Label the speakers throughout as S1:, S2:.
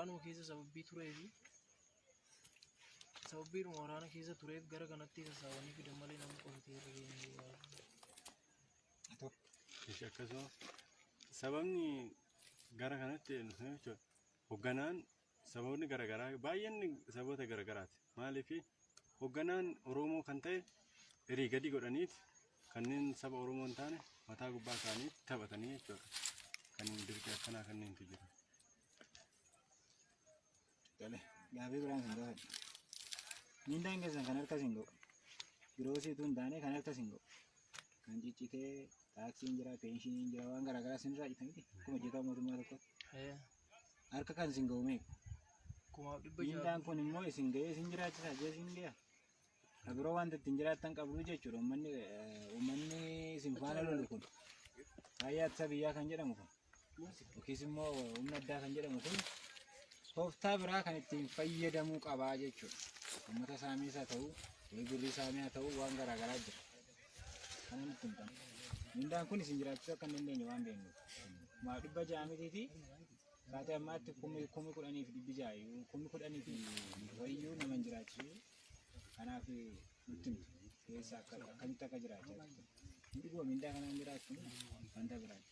S1: Waraanuma keessa sababii turee fi sababiidhuma waraana keessa tureef gara kanatti sassaabanii fidan malee namni qotatee irra geenye.
S2: Ishi akkasuma sababni gara kanatti dhufne jechuudha. Hogganaan saboonni garaagaraa baay'een saboota garaagaraati. Maaliif hogganaan Oromoo kan ta'e hirii gadi godhaniit kanneen saba Oromoo hin taane mataa gubbaa kaa'anii taphatanii jechuudha. Kan dirqii akkanaa kanneentu jira.
S3: Tole, gaaffii biraan isin gaafadha. Miindaan keessan kan harka isin ga'u. Giroosii utuu hin taane kan harka isin ga'u. Kan ciccitee taaksiin jira, peenshiniin jira, waan garaagaraa isin irraa cita miti. Akkuma hojjetaa mootummaa tokkotti. Harka kan isin ga'u meeqa?
S1: 1600.
S3: Miindaan kun immoo isin ga'ee isin jiraachisa jee isin ga'a. Ka biroo wanta ittiin jiraattan qabdu jechuudha. Uummanni isin faana lolu kun raayyaa ittisa biyyaa kan jedhamu kun yookiis immoo humna addaa kan jedhamu kun tooftaa biraa kan ittiin fayyadamuu qabaa jechuudha. Uummata saamiis haa ta'u, birrii saamii haa ta'u waan garaa garaa jira. Kana nutti hin qabnu. Mindaan kun isin jiraachisuu akka hin dandeenye waan beeknuuf. 600 mitiitii sa'aatii ammaatti 10,600 iyyuu 10,000 fi wayiyyuu nama hin jiraachisu. Kanaaf nutti himtu keessa akka akkamitti akka jiraachaa jirtu. Hin dhuguma mindaa kanaan jiraachuu wanta biraati.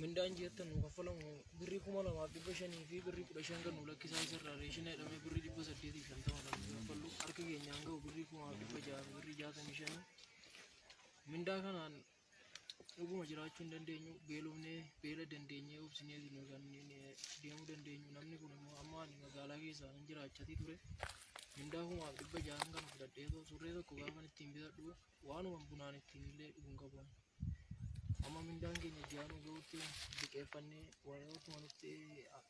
S1: Mindaan ji'atti nu kaffalamu birrii 2500 fi birrii 15 kan nu lakkisaa isarraa reeshina jedhamee birrii 850 kan nu kaffallu harka keenyaan ga'u birrii 1600 fi birrii 65. Mindaa kanaan dhuguma jiraachuu hin dandeenyu, beelofnee beela dandeenyee obsinee kan deemuu dandeenyu. Namni kun immoo amma ani magaalaa keessaa nan jiraachatii ture. Mindaa 1600 kana fudhadhee surree tokko gaafan ittiin bitadhu waanuma bunaan ittiin illee dhugu hin qabu. Amma mindaan keenya ji'aanuu ga'utti liqeeffannee warrootuma nutti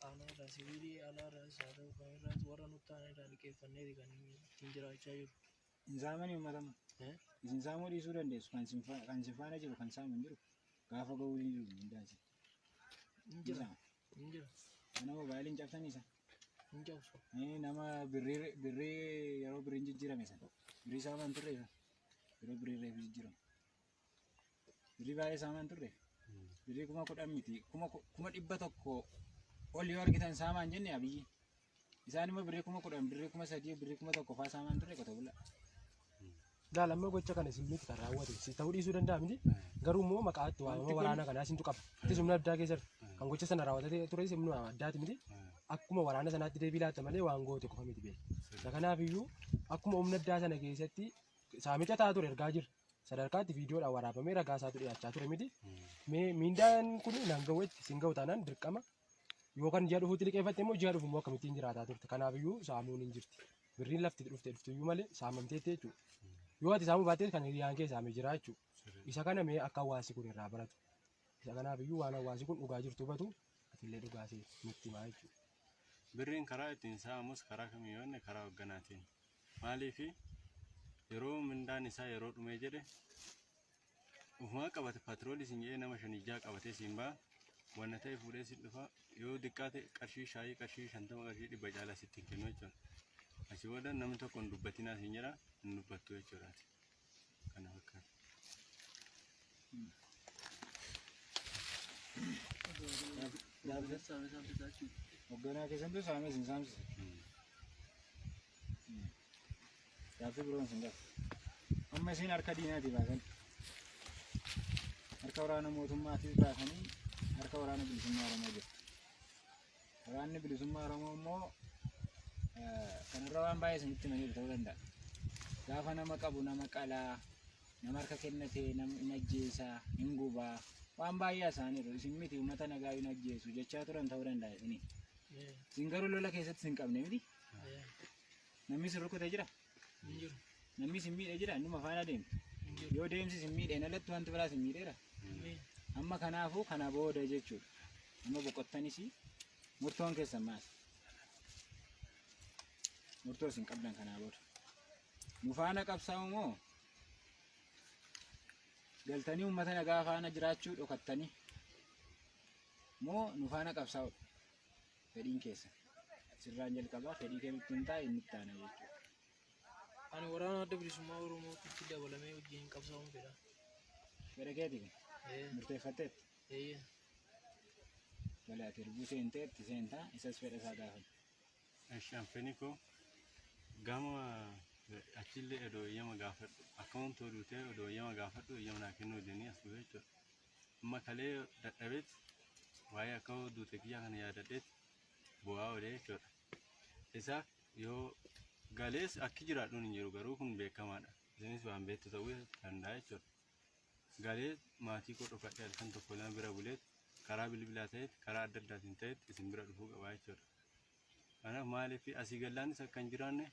S1: aanaa irraa sibiilii alaa irraas haa ta'u kan irraas warra nutti aanaa irraa liqeeffanneeti kan ittiin jiraachaa jiru.
S3: Hin saamanii uummata amma. Isin saamuu dhiisuu dandeessu. Kan isin faana jiru kan saamu hin jiru. Gaafa ga'uu hin jiru mindaan isin.
S1: Hin jira. Hin jira.
S3: Mana moobaayiliin cabsanii isa.
S1: Hin cabsu.
S3: Nama birrii yeroo birriin jijjiirame sana. Birrii saamaan turre isa. Yeroo birriin reefu jijjiiramu. Birrii baay'ee saamaan turre. Birrii 10,000 miti. 100,000 ol yoo argitan saamaan jenne Abiyyi. Isaan immoo birrii 10,000, birrii 3,000, birrii 1,000 fa'aa saamaan turre qote bulaa.
S4: Laal amma gocha kana isin miti kan raawwate si ta'uu dhiisuu danda'a miti. Garuu immoo maqaa itti waamama waraana kanaa isintu qaba. Itti humna addaa keessa jirta. Kan gocha sana raawwatee ture humna addaati miti. Akkuma waraana sanaatti deebii laatta malee waan goote qofa miti beeku. Isa kanaaf iyyuu akkuma humna addaa sana keessatti saamicha ta'aa ture ergaa jirra. Sadarkaatti viidiyoodhaan waraabamee ragaa isaatu dhiyaachaa ture miti. Mee miindaan kun nan ga'u itti sin ga'u taanaan dirqama yoo kan ji'a dhufuutti liqeeffatte immoo ji'a dhufu immoo akkamittiin jiraataa turte. Kanaaf iyyuu saamuun hin jirti. Birriin lafti dhufte dhuftuyyuu malee saamamteetti jechuudha. Yoo ati saamuu baattees kan hiriyaan kee saamee jira jechuudha. Isa kana mee akka hawaasi kun irraa baratu. Isa kanaaf iyyuu waan hawaasi kun dhugaa jirtu hubatu atillee dhugaa ishee nutti himaa jechuudha.
S2: Birriin karaa ittiin saamamus karaa kamiin yoo jenne karaa hogganaatiin. Maaliif yeroo mindaan isaa yeroo dhumee jedhe ufumaa qabate paatiroolii siin jedhee nama shanii ja'a qabatee siin ba'a. Wanna ta'e fuudhee siin dhufa. Yoo diqqaate qarshii shaayii qarshii 50 qarshii 100 caalaa sitti hin kennu jechuudha. Achi booda namni tokko hin dubbatinaa siin jedha hin dubbattu jechuudha. Kana fakkaata.
S3: Hoogganaa keessantu saamee isin saamsise. Gaaffii biroon isin gaafa. Amma isin harka diinaatii baasanii harka waraana mootummaatii baasanii harka waraana bilisummaa Oromoo jirtu. Waraanni bilisummaa Oromoo immoo kanarra waan baay'ee isinitti himaniiru ta'uu danda'a. Gaafa nama qabu nama qalaa, nama harka kennate nama hin ajjeesaa, hin gubaa, waan baay'ee haasa'aniiru. Isin miti uummata nagaa hin ajjeesu jechaa turan ta'uu danda'a isinii. Isin garuu lola keessatti isin qabne miti. Namni isin rukute jira?
S1: Hin jiru.
S3: Namni isin miidhe jira? Innuma faana deemtu.
S1: Hin jiru.
S3: Yoo deemsi isin miidheen alatti wanti biraa isin miidheera? Amma kanaafuu kana booda jechuudha. Amma boqottanis murtoon keessan maali? Murtoo isin qabdan kanaa booda. Nu faana qabsaa'u moo galtanii uummata nagaa faana jiraachuu dhokattanii moo nu faana qabsaa'udha? Fedhiin keessan. Sirraan jalqabaa fedhii kee nutti himtaa inni itti aana jechuudha.
S1: Ani waraana adda bilisummaa Oromootti dabalamee wajjin qabsaa'uun fedha.
S3: Fedha keeti kun
S1: Ee,
S3: murteeffatteetta.
S1: Eeyyee.
S3: Tole ati irbuu seentee itti seentaa isas fedha isaa gaafadhu.
S2: Eshi anfeni koo gama achillee odoo eeyyama gaafadhu akkam too duutee odoo eeyyama gaafadhu eeyyama naa kennuu didanii as dhufe jechuudha. Amma kalee dadhabeet waa'ee akka duute kiyyaa kana yaadadheet bu'aa olee jechuudha. Isaaf yoo galees akki jiraadhuun hin jiru garuu kun beekamaadha. Isinis waan beektu ta'uu danda'a jechuudha. Galee maatii koo dhokadhee halkan tokko lama bira buleet karaa bilbilaa ta'eet karaa adda addaatiin ta'eet isin bira dhufuu qabaa jechuudha. Kanaaf maaliif asii gallaanis akka hin jiraanne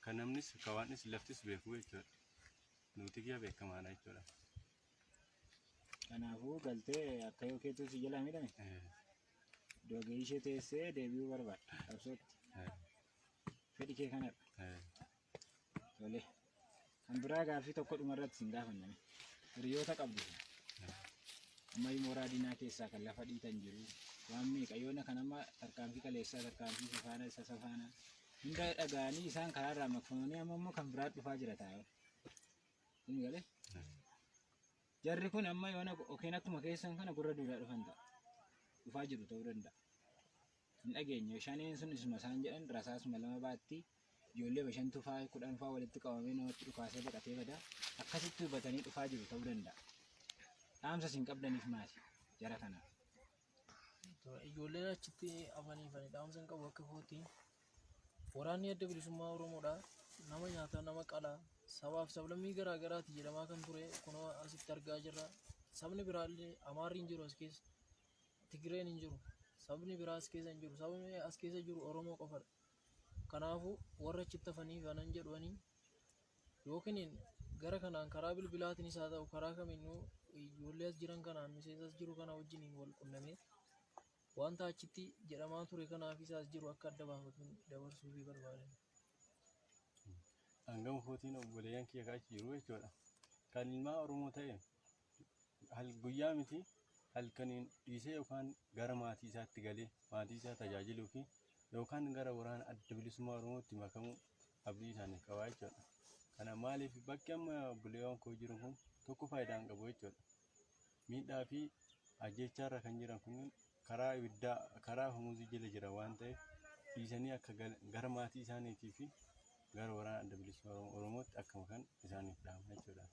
S2: kan namnis kan waaqnis laftis beeku jechuudha. Nuti kiyya beekamaadha jechuudha.
S3: Kanaafuu galtee akka yoo keetuu si jalaa miidhame doogee ishee teessee deebi'uu barbaadda qabsootti. Fedhi kee kanadha. Tole. Kan biraa gaaffii tokko dhumarratti sin gaafanname. Hiriyoota qabdu. Amma mooraa diinaa keessaa kan lafa dhiitan jiru. Waan meeqa yoona kan amma tarkaanfii kaleessaa tarkaanfii safaana isa safaana hunda dhaga'anii isaan karaarraa maqfamanii amma immoo kan biraa dhufaa jira taa'e. Kun galee? Jarri kun amma yoona yookiin akkuma keessan kana gurra duudaa dhufan ta'a. Dhufaa jiru ta'uu danda'a. Hin dhageenye shaneen sun isuma isaan jedhan rasaasuma lama baatti ijoollee bashantuu fa'aa 10 fa'aa walitti qabamee namatti dhukaasee baqatee bada. Akkasitti hubatanii dhufaa jiru ta'uu danda'a. Dhaamsa isin qabdaniif maali? Jara kanaaf.
S1: Ijoolleen achitti hafaniif ani dhaamsa hin qabu akka kootti. Waraanni adda bilisummaa Oromoodha. Nama nyaata nama qalaa sabaaf sablammii garaa garaati jedhamaa kan ture kunoo asitti argaa jirra. Sabni biraallee Amaarri hin jiru as keessa. Tigireen hin jiru. Sabni biraa as keessa hin jiru. Sabni as keessa jiru Oromoo qofadha. Kanaafuu warra achitti hafaniif anan jedhu ani yookiin gara kanaan karaa bilbilaatiinis haa ta'u karaa kamiinuu ijoollee as jiran kanaan miseensa as jiru kana wajjiniin wal qunnamee wanta achitti jedhamaa ture kanaaf isa as jiru akka adda baafatuun dabarsuufii barbaadan.
S2: Hangam kootiin obboleeyyan kiyya achi jiru jechuudha. Kan ilmaa Oromoo ta'e guyyaa miti halkaniin dhiisee yookaan gara maatii isaatti galee maatii isaa tajaajiluu fi yookaan gara waraana adda bilisummaa Oromootti makamuu abdii isaaniif qabaa jechuudha. Kana maaliif bakki amma obboleeyyan koo jiru kun tokko faayidaa hin qabu jechuudha. Miidhaa fi ajjeechaarra kan jiran kun karaa ibiddaa karaa humuzii jala jira waan ta'eef dhiisanii akka gara maatii isaaniitii fi gara waraana adda bilisummaa Oromootti akka makan isaaniif dhaama jechuudha.